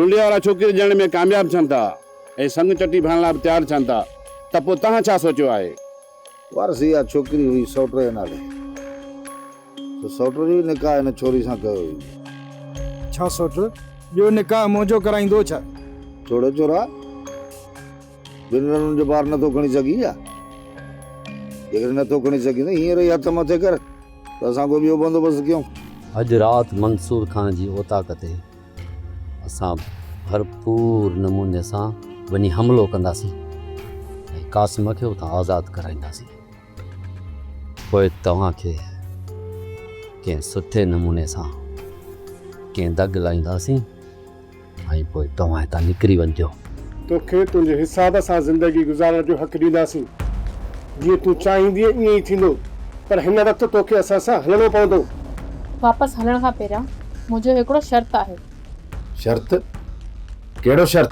رلي وارا ڇوڪري ڏيڻ ۾ ڪامياب ٿين ٿا ۽ سڱ چٽي ڀرڻ لاء به تيار ٿين ٿا ته پوء توهان ڇا سوچيو آهي؟ وارث اها ڇوڪري هئي سئوٽ جي نالي. سو سئوٽ جو ئي نڪاح هن ڇوري سان ڪيو ويندو. ڇا سئوٽ ٻيو نڪاح منهنجو ڪرائيندو ڇا؟ ڇوڙي ڇورا، ٻن رنن جو بار نٿو کڻي سگهين ڇا؟ جيڪڏهن نٿو کڻي سگهين ته هينئر ئي هٿ مٿي ڪر ته اسان ڪو ٻيو بندوبست ڪيون. اڄ رات منصور خان جي اوطاق تي اسان ڀرپور نموني سان وڃي حملو ڪنداسين ۽ قاسم کي اتان آزاد ڪرائينداسين. پوء توهان کي ڪنهن سٺي نموني سان ڪنهن دڳ لائينداسين ۽ پوء توهان هتان نڪري وڃجو. توکي تنهنجي حساب سان زندگي گذارڻ جو حق ڏينداسين. جيئن تون چاهيندينء ائين ئي ٿيندو، پر هن وقت توکي اسان سان هلڻو پوندو. واپس هلڻ کان پهريان منهنجو هڪڙو شرط آهي. شرط؟ ڪهڙو شرط؟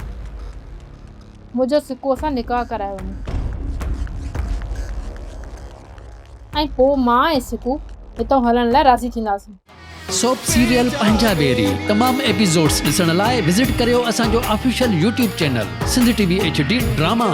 منهنجو سڪوء سان نڪاح ڪرايو وڃي ۽ پوء مان ۽ سڪو هتان هلڻ لاء راضي ٿينداسين. سوپ سيريل پنهنجا ويري تمام ايپيسوڊس ڏسڻ لاء وزٽ ڪريو اسان جو official YouTube channel Sindh T V H D drama.